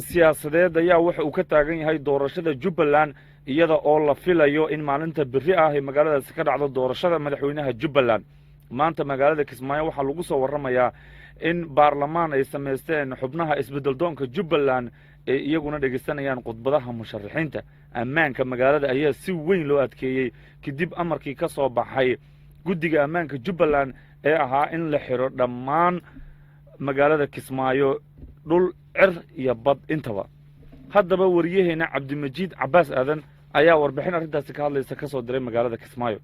Siyaasadeed ayaa waxa uu ka taagan yahay doorashada Jubbaland, iyada oo la filayo in maalinta berri ah ay magaaladaasi ka dhacdo doorashada madaxweynaha Jubbaland. Maanta magaalada Kismaayo waxaa lagu soo warramayaa in baarlamaan ay samaysteen xubnaha isbeddeldoonka Jubbaland ay iyaguna dhegaysanayaan khudbadaha musharaxiinta. Ammaanka magaalada ayaa si weyn loo adkeeyey kadib amarkii ka soo baxay guddiga ammaanka Jubbaland ee ahaa in la xidho dhammaan magaalada Kismaayo, dhul, cir iyo bad intaba. Haddaba wariyaheenna Cabdimajiid Cabbaas Aadan ayaa warbixin arrintaasi ka hadlaysa ka soo diray magaalada Kismaayo.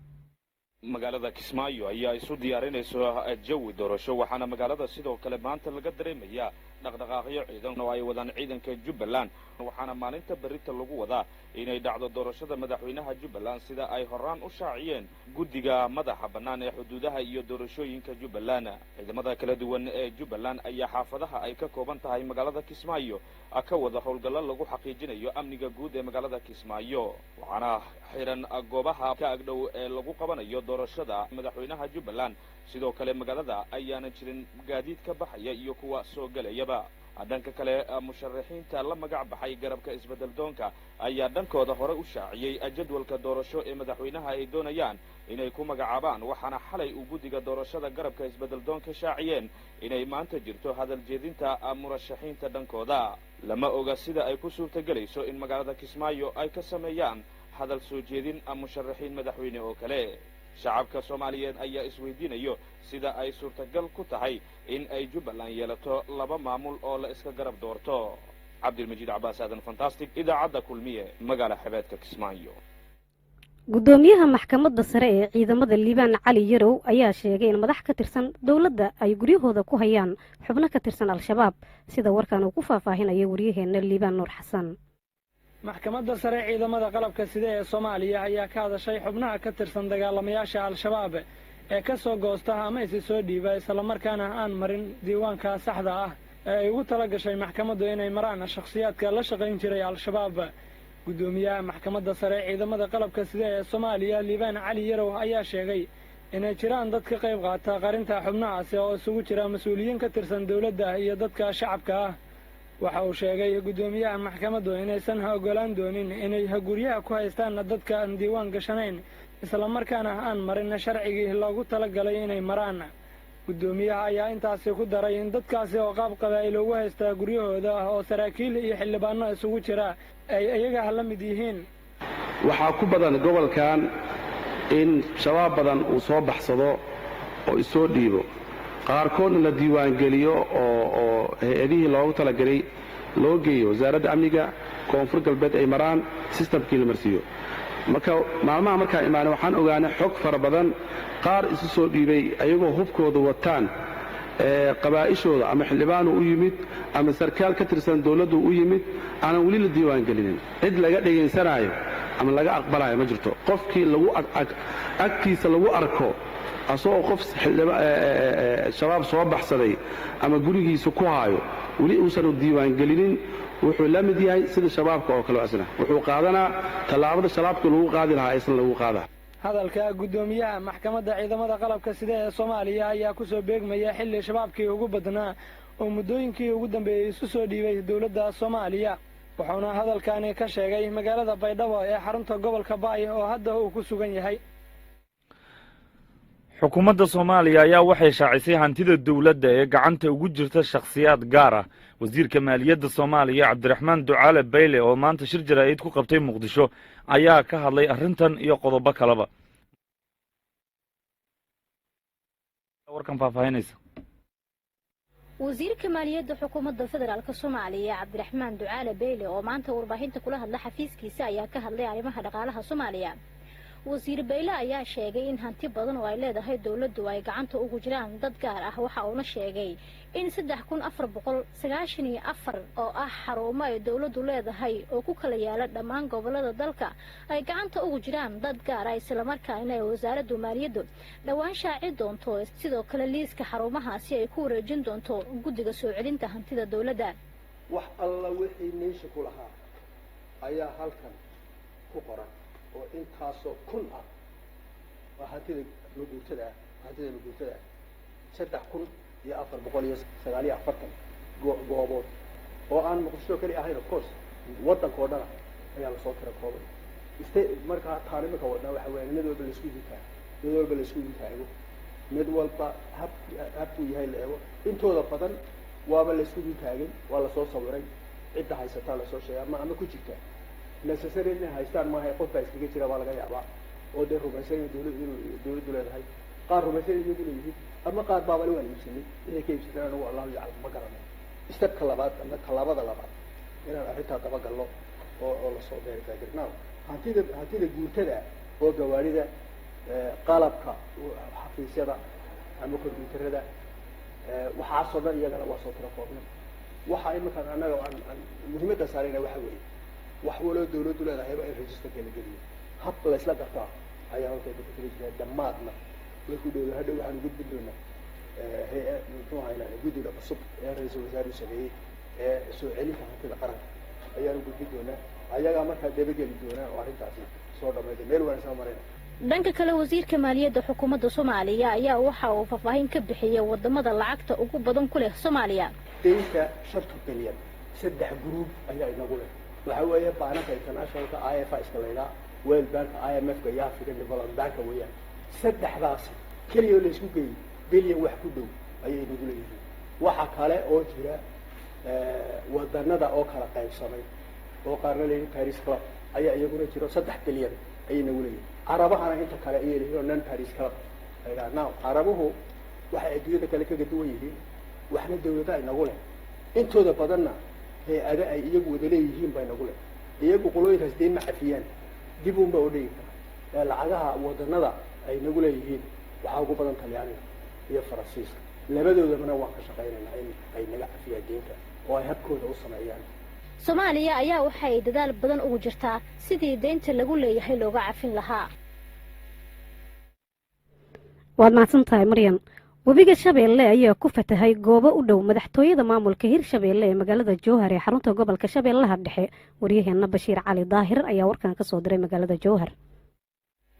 Magaalada Kismaayo ayaa isu diyaarinayso jawi doorasho, waxaana magaalada sidoo kale maanta laga dareemayaa dhaqdhaqaaqyo ciidan oo ay wadaan ciidanka Jubbaland, waxaana maalinta berrita lagu wadaa inay dhacdo doorashada madaxweynaha Jubbaland, sida ay horaan u shaaciyeen guddiga madaxa bannaan ee xuduudaha iyo doorashooyinka Jubbaland. Ciidamada kala duwan ee Jubbaland ayaa xaafadaha ay ka kooban tahay magaalada Kismaayo ka wada howlgallo lagu xaqiijinayo amniga guud ee magaalada Kismaayo, waxaana xiran goobaha ka agdhow ee lagu qabanayo doorashada madaxweynaha Jubbaland. Sidoo kale magaalada ayaana jirin gaadiid ka baxaya iyo kuwa soo gelayaba. Dhanka kale, musharaxiinta la magac baxay garabka isbeddel doonka ayaa dhankooda hore u shaaciyey jadwalka doorasho ee madaxweynaha ay doonayaan inay ku magacaabaan, waxaana xalay uu guddiga doorashada garabka isbeddel doonka shaaciyeen inay maanta jirto hadal jeedinta murashaxiinta dhankooda. Lama oga sida ay ku suurtagelayso in magaalada Kismaayo ay ka sameeyaan hadal soo jeedin musharaxiin madaxweyne oo kale. Shacabka Soomaaliyeed ayaa isweydiinayo sida ay suurtagal ku tahay in ay Jubbaland yeelato laba maamul oo la iska garab doorto. Cabdilmajiid Cabaas Aadan Fantastic, Idaacadda Kulmiye, magaala xebeedka Kismaayo. Guddoomiyaha Maxkamadda Sare ee Ciidamada, Liibaan Cali Yarow, ayaa sheegay in madax ka tirsan dowladda ay guryahooda ku hayaan xubno ka tirsan Al-Shabaab, sida warkan uu ku faahfaahinayo waryaheena Liibaan Nuur Xasan. Maxkamadda Sare Ciidamada Qalabka Sida ee Soomaaliya ayaa ka hadashay xubnaha ka tirsan dagaalamayaasha Al-Shabaab ee ka soo goosta ama isi soo dhiiba, islamarkaana aan marin diiwaanka saxda ah ee ay ugu tala gashay maxkamaddu inay maraan shakhsiyaadka la shaqayn jiray Al-Shabaab. Guddoomiyaha Maxkamadda Sare Ciidamada Qalabka Sida ee Soomaaliya, Liibaan Cali Yarow, ayaa sheegay inay jiraan dad ka qayb qaata qarinta xubnahaasi oo isugu jira mas-uuliyiin ka tirsan dowladda iyo dadka shacabka ah. Waxa uu sheegay guddoomiyaha maxkamaddu inaysan oggolaan doonin inay guryaha ku haystaan dadka aan diiwaan gashanayn, islamarkaana aan marin sharcigii loogu talagalay inay maraan. Guddoomiyaha ayaa intaasi ku daray in dadkaasi oo qaab qabaa'il ugu haystaa guryahooda, oo saraakiil iyo xildhibaano isugu jira, ay iyaga la mid yihiin. Waxaa ku badan gobolkan in Shabaab badan uu soo baxsado oo isoo dhiibo, qaarkoodna la diiwaangeliyo oo hay-adihii loogu talagelay loo geeyo, Wasaaradda Amniga Koonfur Galbeed ay maraan, systemkii la marsiiyo. Marka maalmaha markaa imaanay, waxaan ogaanay xog fara badan, qaar isu soo dhiibay ayagoo hubkooda wataan, qabaa'ishooda ama xildhibaanu u yimid ama sarkaal ka tirsan dowladdu u yimid, aanan weli la diiwaangelinin. Cid laga dhegaysanaayo ama laga aqbalayo ma jirto. Qofkii lagu agtiisa lagu arko asagoo qof Shabaab soo baxsaday ama gurigiisa ku haayo, weli uusan diiwaangelinin, wuxuu la mid yahay sida Shabaabka oo kale. Asna wuxuu qaadanaa tallaabada Shabaabka lagu qaadi lahaa aysan lagu qaadaa. Hadalka guddoomiyaha Maxkamadda Ciidamada Qalabka Sida ee Soomaaliya ayaa kusoo beegmaya xilli Shabaabkii ugu badnaa oo muddooyinkii ugu dambeeyey isu soo dhiibay dowladda Soomaaliya, wuxuuna hadalkani ka sheegay magaalada Baydhabo ee xarunta gobolka Baay oo hadda uu ku sugan yahay. Xukuumadda Soomaaliya ayaa waxay shaacisay hantida dowladda ee gacanta ugu jirta shakhsiyaad gaar ah. Wasiirka maaliyadda Soomaaliya, Cabdiraxmaan Ducaale Bayle, oo maanta shir jaraa'id ku qabtay Muqdisho, ayaa ka hadlay arrintan iyo qodobo kaleba. Warkan faahfaahinaysa. Wasiirka maaliyadda Xukuumadda Federaalka Soomaaliya, Cabdiraxmaan Ducaale Beyle, oo maanta warbaahinta kula hadla xafiiskiisa, ayaa ka hadlay arrimaha dhaqaalaha Soomaaliya. Wasiir Beyle ayaa sheegay in hanti badan oo ay leedahay dowladdu ay gacanta ugu jiraan dad gaar ah. Waxa uuna sheegay in 3494 oo ah xarumo ay dowladdu leedahay oo ku kala yaala dhammaan gobolada dalka ay gacanta ugu jiraan dad gaar ah, islamarkaana ay Wasaaraddu Maaliyaddu dhowaan shaaci doonto sidoo kale liiska xarumahaasi ay ku wareejin doonto guddiga soo celinta hantida dowladda. Wax alla wixii meesha ku lahaa ayaa halkan ku qoran. Oo intaasoo kun ah waa hantida maguurtada ah. Hantida maguurtada ah 3449 goobood oo aan Muqdisho keli ahayn, of course, waddanka oo dhana ayaa lasoo tira koobay. Markaa taan imika wadnaa waxa weya mid walba laisku dultaago, mid walba laisku dultaago, mid walba hab habkuu yahay la eego. Intooda badan waaba laisku dultaagay, waa lasoo sawiray, cidda haysataa lasoo sheegay ama ku jirta. Necessary inay haystaan maaha, qof baa iskaga jira baa laga yaabaa oo dee rumaysan in dawlad inuu dawladdu leedahay, qaar rumaysan iyagu leeyihiin, ama qaar baabale waan iibsanay. Inay ka iibsateen anagu, Allahu yaclam, ma garanay. Step-ka labaad ama tallaabada labaad inaan arrintaa dabagalno oo lasoo verify garnaa hantida guurtada oo gawaarida, qalabka xafiisyada ama combyuutarada, waxaasoo dhan iyagana waa soo tira koobnay. Waxa iminkaan annaga aan muhiimadda saarayna waxa weeye wax waloo dawladdu leedahayba in register-ka la geliyo, hab laysla gartaa ayaa horta imika kala jiraa. Dhammaadna way ku dhowda. Hadhow waxaanu gudbin doonaa hay-a, muxuu ahaynaa, guddiga cusub ee ra-iisul wasaaruhu sameeyey ee soo celinta hantida qaranka ayaanu gudbin doonaa. Ayagaa markaa dabageli doonaa oo arrintaasi soo dhamayda meel wanaagsan marayna. Dhanka kale, wasiirka maaliyadda xukuumadda Soomaaliya ayaa waxa uu faahfaahin ka bixiyey wadamada lacagta ugu badan ku leh Soomaaliya. Deynta 5-ta bilyan saddex group ayaa inagu leh. Waxa weeye baananka international-ka, IFI-ska laydhaa, World Bank-a, IMF-ka iyo African Development Bank-a weeyaan. Saddexdaasi keliya oo laysku geeyey bilyan wax ku dhow ayay inagu leeyihiin. Waxa kale oo jira wadanada oo kala qaybsamay oo qaarna leeyihin Paris Club ayaa iyaguna jiro, 3 bilyan ayay nagu leeyihin. Carabahana inta kale ayay leeyihin oo non Paris Club la. Now, carabuhu waxay adduunyada kale kaga duwan yihiin, waxna dawlada inagu leh, intooda badanna hay-ado ay iyagu wada leeyihiin ba inagu leh. Iyagu qolooyinkaas dee ma cafiyaan, dib un ba udhigi kara. Ee lacagaha wadanada ay nagu leeyihiin waxaa ugu badan Talyaaniga iyo Faransiiska. Labadoodabana waan ka shaqaynaynaa in ay naga cafiyaan deynta oo ay habkooda u sameeyaan. Soomaaliya ayaa waxay dadaal badan ugu jirtaa sidii deynta lagu leeyahay looga cafin lahaa. Waad mahadsan tahay, Maryan. Webiga Shabeelle ayaa ku fatahay goobo u dhow madaxtooyada maamulka Hirshabeelle ee magaalada Jowhar ee xarunta gobolka Shabeellaha Dhexe. Waryaheena Bashiir Cali Daahir ayaa warkan ka soo diray magaalada Jowhar.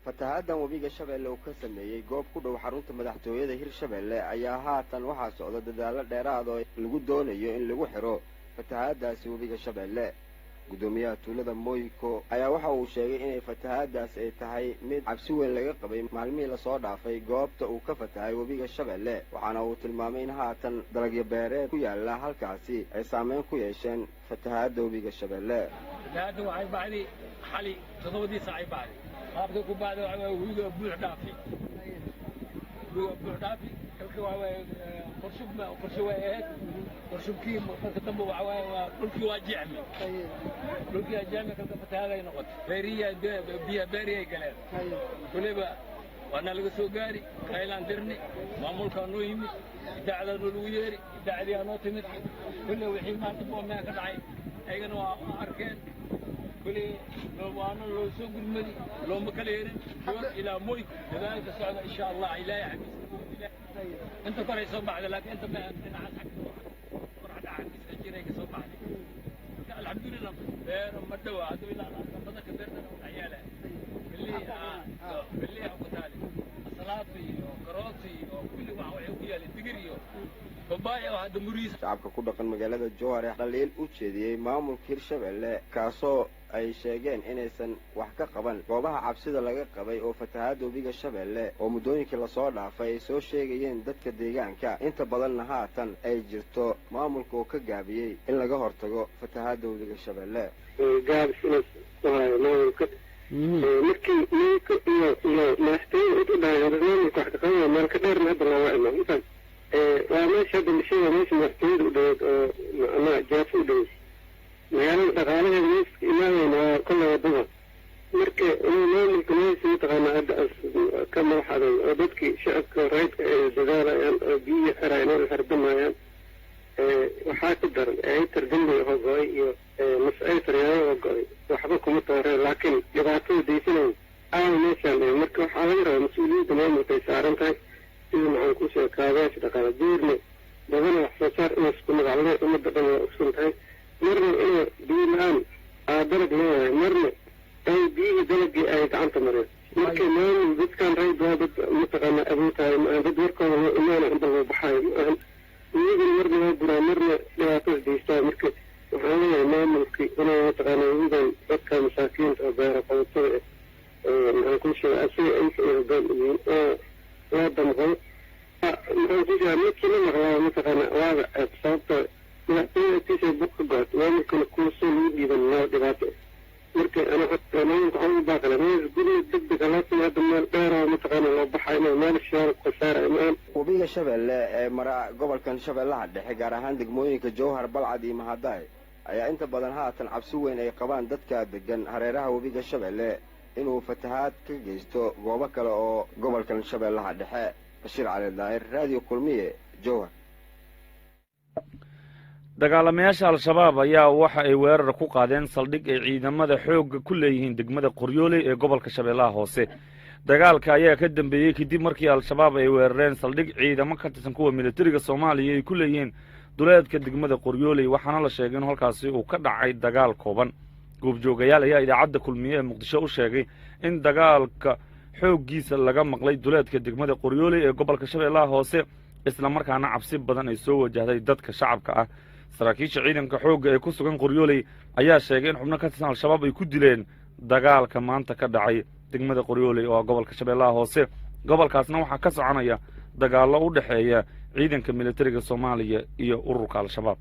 Fatahaaddan webiga Shabeelle uu ka sameeyey goob ku dhow xarunta madaxtooyada Hirshabeelle ayaa haatan waxaa socda dadaallo dheeraad oo lagu doonayo in lagu xidho fatahaaddaasi webiga Shabeelle. Guddoomiyaha tuulada Moyko ayaa waxa uu sheegay inay fatahaaddaas ay tahay mid cabsi weyn laga qabay maalmihii lasoo dhaafay goobta uu ka fatahay webiga Shabeelle. Waxaana uu tilmaamay in haatan dalagyo beereed ku yaala halkaasi ay saameyn ku yeesheen fatahaadda webiga Shabeelle. Fatahaadda waxay baxday xali 7-dii saac ay baxday. Qaabka ku baxday waxa waaye webiga buux dhaafi, webiga buux dhaafi. Kalka waxa waaye qorshub, qorshe way ahayd qorshubkii. Marka dambe waxa waaye waa dhulkii waa jecmi, dhulkii waa jecmi. Kalka fatahaaday noqotay, beeriyaa biya beeriyay galeen. Kuleba waana laga soo gaari, qaylaan dirni, maamulkaa noo yimid, idaacadaa noo lagu yeeri, idaacadiyaa noo timid. Kulle wixii maanta boomea ka dhacay ayagana waa arkeen. Kulle waana loo soo gurmadi, looma kala yerin Joor ilaa Moyko. Dadaalka socda, insha Allah, Ilaahay xaggiisa inta koray soo baxda, laakiin inta dhinacaas xagga xaggiisa jiray ka soo baxday. Marka alxamdulilah, beero ma dhowa hadda ilaa badanka beertana u dhexyaala galley ku taali, asalaatu iyo karooti iyo kulli waxa waxay ku yaalay, digir iyo babaaya oo hadda muriis. Shacabka ku dhaqan magaalada Jowhar ee dhaliil u jeediyey maamulka Hirshabelle, kaasoo ay sheegeen inaysan wax ka qaban goobaha cabsida laga qabay oo fatahaadda webiga Shabeelle oo muddooyinkii lasoo dhaafay ay soo sheegayeen dadka deegaanka inta badanna haatan ay jirto maamulka oo ka gaabiyey in laga hortago fatahaadda webiga Shabeelle. Gaabis inuu ku hayo maamulka markii ninka iyo madaxtooyada cid u dhahay maamulka wax ka qabanaya, meel ka dheerna hadda looga imo mafaham. Waa meesha hadda la sheegaya, meesha madaxtooyada u dhoweed oo ama Jaafa u dhoweyd. Magaalada dhaqaalaheeda meeska imaadayna waa kolle wadada. Marka inuu maamulka meesha mataqaana hadda ka madax adag oo dadkii shacabka rayidka ay dadaalayaan oo biyihi xirayaan oo xirdamayaan. Waxaa ka daran aytar dambi oo go-ay iyo mas aytar yaayo oo go-ay, waxba kuma tooreen, laakiin dhibaatada daysanay aawa meeshaan. Marka waxaa laga rabaa mas-uuliyadda maamulka ay saaran tahay sida maxaan ku sheega kaabayaasha dhaqaale joorne badana wax soo saar inaas ku magacle ummadda dhan waa ogsan tahay. Marna inuu biyo la-aan aa dalag leeyahay, marna Ay biyihii dalagii ay gacanta mareen. Marka maamul dadkan rayd waa dad mataqaana abuurtahay ma dad warkooda loo imaana inta loo baxaayo ma ahan. Iyaguna marna waa guraa, marna dhibaato isgeystaa. Marka waxaan leeyahay maamulkii inay mataqaana webigan dadka masaakiinta oo beera qabatada ah, maxaan kuu sheegay, asiga aysa ay hoggaan u yihiin oo loo damqado. Maxaan kuu sheegaa, markii la maqlaa mataqaana waaba ceeb, sababta madaxtooyada agtiisa bug ka go'at, maamulkana kuwa soo lagu dhiiban waa dhibaato. Marka ana maamulka waxaan ugu baaqala meel guriga deg deg loo sameeyo. Hadda meel dheer oo mataqaana loo baxayo, meel shidaal khasaara ma. Webiga Shabeelle ee mara gobolkan Shabeellaha Dhexe, gaar ahaan degmooyinka Jowhar, Balcad iyo Mahadaay, ayaa inta badan haatan cabsi weyn ay qabaan dadka degan hareeraha webiga Shabeelle inuu fatahaad ka geysto goobo kale oo gobolkan Shabeellaha Dhexe. Bashiir Cali Daahir, Raadiyo Kulmiye, Jowhar. Dagaalamayaasha Al-Shabaab ayaa waxa ay weerar ku qaadeen saldhig ay ciidamada xoogga ku leeyihiin degmada Qoryooley ee gobolka Shabeellaha Hoose. Dagaalka ayaa ka dambeeyey kadib markii Al-Shabaab ay weerareen saldhig ciidamo ka tirsan kuwa militariga Soomaaliya ay ku leeyihiin duleedka degmada Qoryooley, waxaana la sheegay in halkaasi uu ka dhacay dagaal kooban. Goobjoogayaal ayaa Idaacadda Kulmiye ee Muqdisho u sheegay in dagaalka xooggiisa laga maqlay duleedka degmada Qoryooley ee gobolka Shabeellaha Hoose, isla markaana cabsi badan ay soo wajahday dadka shacabka ah. Saraakiisha ciidanka xoogga ee ku sugan Qoryooley ayaa sheegay in xubno ka tirsan Al-Shabaab ay ku dileen dagaalka maanta ka dhacay degmada Qoryooley oo ah gobolka Shabeellaha Hoose. Gobolkaasna waxaa ka soconaya dagaallo u dhexeeya ciidanka militariga Soomaaliya iyo ururka Al-Shabaab.